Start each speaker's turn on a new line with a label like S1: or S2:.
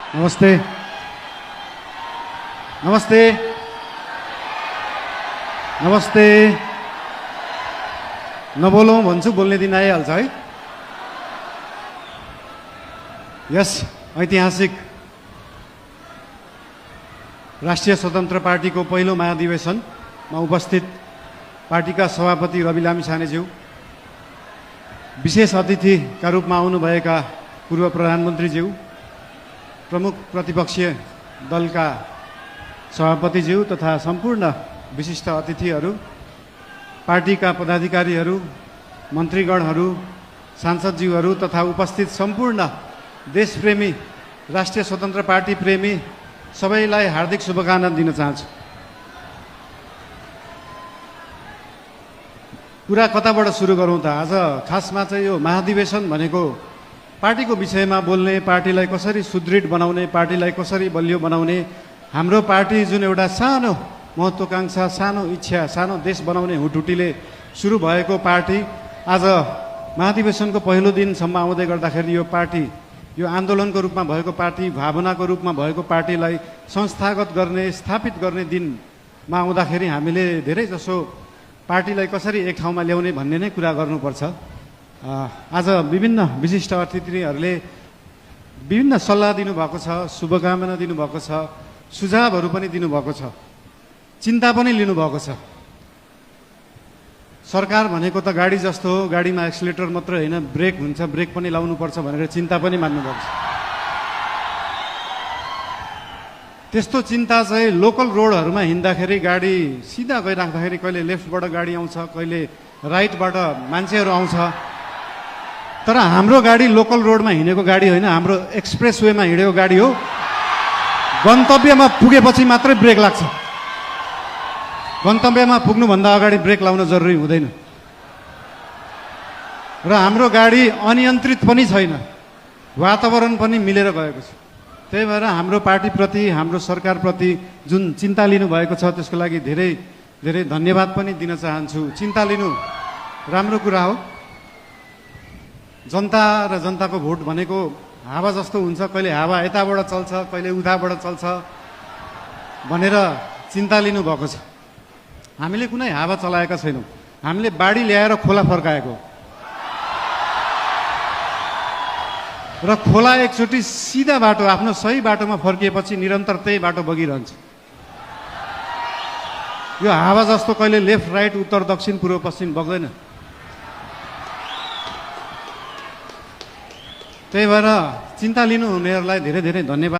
S1: नमस्ते नमस्ते नमस्ते नबोलौँ भन्छु, बोल्ने दिन आइहाल्छ है। यस ऐतिहासिक राष्ट्रिय स्वतन्त्र पार्टीको पहिलो महाधिवेशनमा उपस्थित पार्टीका सभापति रवि लामिछानेज्यू, विशेष अतिथिका रूपमा आउनुभएका पूर्व प्रधानमन्त्रीज्यू, प्रमुख प्रतिपक्षीय दलका सभापतिज्यू तथा सम्पूर्ण विशिष्ट अतिथिहरू, पार्टीका पदाधिकारीहरू, मन्त्रीगणहरू, सांसदज्यूहरू तथा उपस्थित सम्पूर्ण देशप्रेमी राष्ट्रिय स्वतन्त्र पार्टी प्रेमी सबैलाई हार्दिक शुभकामना दिन चाहन्छु। कुरा कताबाट सुरु गरौँ त? आज खासमा चाहिँ यो महाधिवेशन भनेको पार्टीको विषयमा बोल्ने, पार्टीलाई कसरी सुदृढ बनाउने, पार्टीलाई कसरी बलियो बनाउने, हाम्रो पार्टी जुन एउटा सानो महत्त्वाकांक्षा, सानो इच्छा, सानो देश बनाउने हुटहुटीले सुरु भएको पार्टी आज महाधिवेशनको पहिलो दिनसम्म आउँदै गर्दाखेरि यो पार्टी, यो आन्दोलनको रूपमा भएको पार्टी, भावनाको रूपमा भएको पार्टीलाई संस्थागत गर्ने, स्थापित गर्ने दिनमा आउँदाखेरि हामीले धेरै जसो पार्टीलाई कसरी एक ठाउँमा ल्याउने भन्ने नै कुरा गर्नुपर्छ। आज विभिन्न विशिष्ट अतिथिहरूले विभिन्न सल्लाह दिनुभएको छ, शुभकामना दिनुभएको छ, सुझावहरू पनि दिनुभएको छ, चिन्ता पनि लिनुभएको छ। सरकार भनेको त गाडी जस्तो हो, गाडीमा एक्सिलेटर मात्र होइन, ब्रेक हुन्छ, ब्रेक पनि लाउनुपर्छ भनेर चिन्ता पनि मान्नुभएको छ। त्यस्तो चिन्ता चाहिँ लोकल रोडहरूमा हिँड्दाखेरि गाडी सिधा गइराख्दाखेरि कहिले लेफ्टबाट गाडी आउँछ, कहिले राइटबाट मान्छेहरू आउँछ, तर हाम्रो गाडी लोकल रोडमा हिँडेको गाडी होइन, हाम्रो एक्सप्रेस वेमा हिँडेको गाडी हो। गन्तव्यमा पुगेपछि मात्रै ब्रेक लाग्छ, गन्तव्यमा पुग्नुभन्दा अगाडि ब्रेक लाउन जरुरी हुँदैन। र हाम्रो गाडी अनियन्त्रित पनि छैन, वातावरण पनि मिलेर गएको छ। त्यही भएर हाम्रो पार्टीप्रति, हाम्रो सरकारप्रति जुन चिन्ता लिनुभएको छ त्यसको लागि धेरै धेरै धन्यवाद पनि दिन चाहन्छु। चिन्ता लिनु राम्रो कुरा हो। जनता र जनताको भोट भनेको हावा जस्तो हुन्छ, कहिले हावा यताबाट चल्छ, कहिले उताबाट चल्छ भनेर चिन्ता लिनुभएको छ। हामीले कुनै हावा चलाएका छैनौँ, हामीले बाढी ल्याएर खोला फर्काएको र खोला एकचोटि सिधा बाटो, आफ्नो सही बाटोमा फर्किएपछि निरन्तर त्यही बाटो बगिरहन्छ। यो हावा जस्तो कहिले लेफ्ट राइट, उत्तर दक्षिण, पूर्व पश्चिम बग्दैन। त्यही भएर चिन्ता लिनुहुनेहरूलाई धेरै धेरै धन्यवाद।